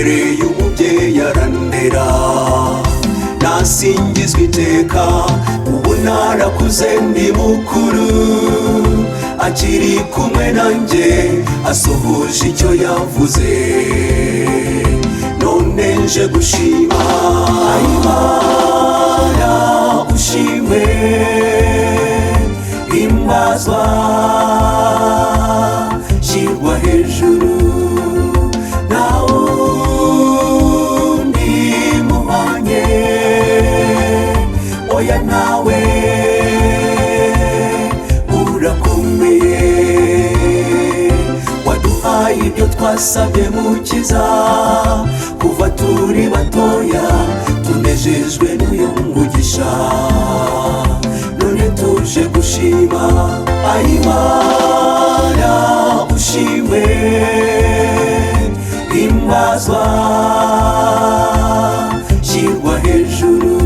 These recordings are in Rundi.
Yambereye umubyeyi arandera, nasingizwa iteka. Ubu narakuze ndi mukuru, akiri kumwe nanjye, asohoje icyo yavuze. None nje gushima Imana. Ushimwe, himbazwa, shyirwa hejuru, nta wundi muhwanye, oya nawe urakomeye. Waduhaye ibyo twasabye, Mukiza, kuva turi batoya. Tunejejwe n'uyu mugisha, none tuje gushima Imana. Ushimwe, himbazwa, shyirwa hejuru,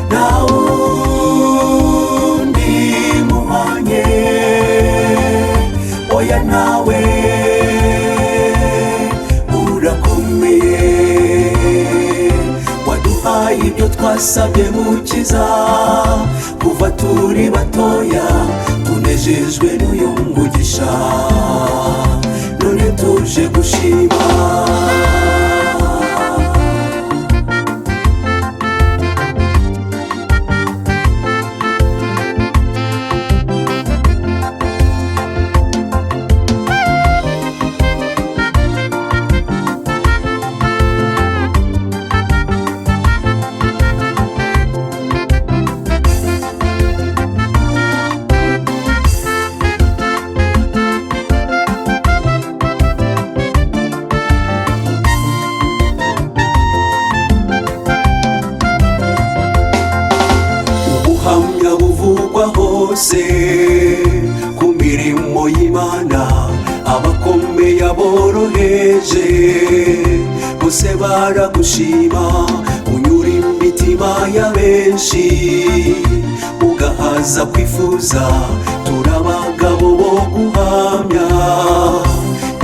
nta wundi muhwanye, oya nawe urakomeye. Waduhaye ibyo twasabye, Mukiza, kuva turi batoya. Tunejejwe n'uyu mugisha, none tuje gushima. Ubuhamya buvugwa hose ku mirimo y'Imana, abakomeye, aboroheje, bose baragushima. Unyura imitima ya benshi, ugahaza kwifuza. Turi abagabo bo guhamya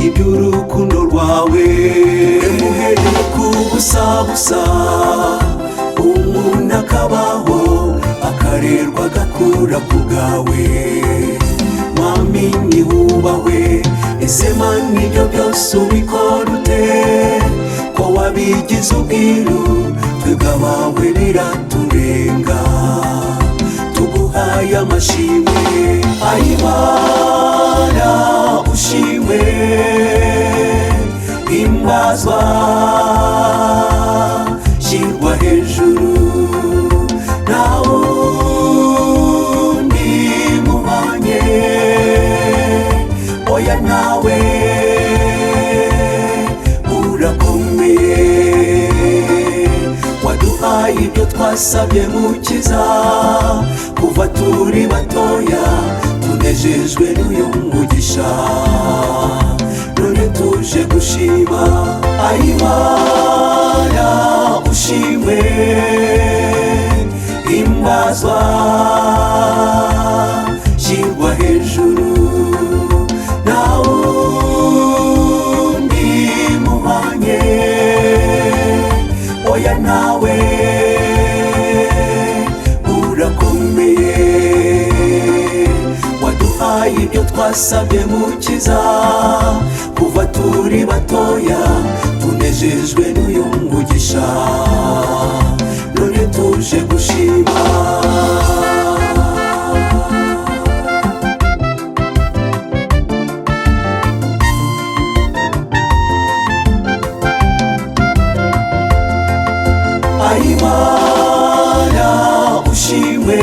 iby'urukundo rwawe. Muhereye ku busa busa, umuntu akabaho, akarerwa, agakura ku bwawe. Mwami, niwubahwe. Ese Mana, ibyo byose ubikora ute, ko wabigize ubwiru? Twebwe abawe biraturenga. Tuguhaye amashimwe. Imana, ushimwe, himbazwa, shyirwa hejuru, nta wundi muhwanye, oya nawe urakomeye. Waduhaye ibyo twasabye, Mukiza, kuva turi batoya. Tunejejwe n'uyu mugisha, none tuje gushima Imana. Ushimwe, himbazwa, shyirwa hejuru, nta wundi muhwanye, oya nawe urakomeye. Waduhaye ibyo twasabye, Mukiza, kuva turi batoya. Tunejejwe n'uyu mugisha, none tuje gushima. Imana, ushimwe,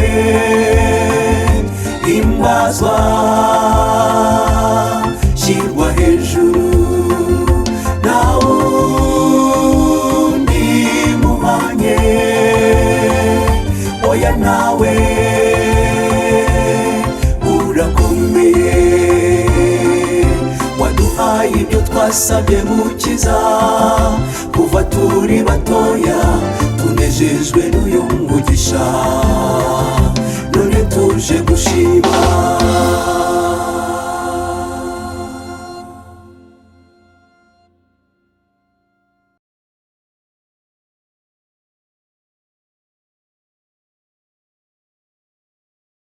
himbazwa, shyirwa hejuru, nta wundi muhwanye, oya nawe urakomeye. Waduhaye ibyo twasabye, Mukiza, kuva turi batoya. Tunejejwe n'uyu mugisha.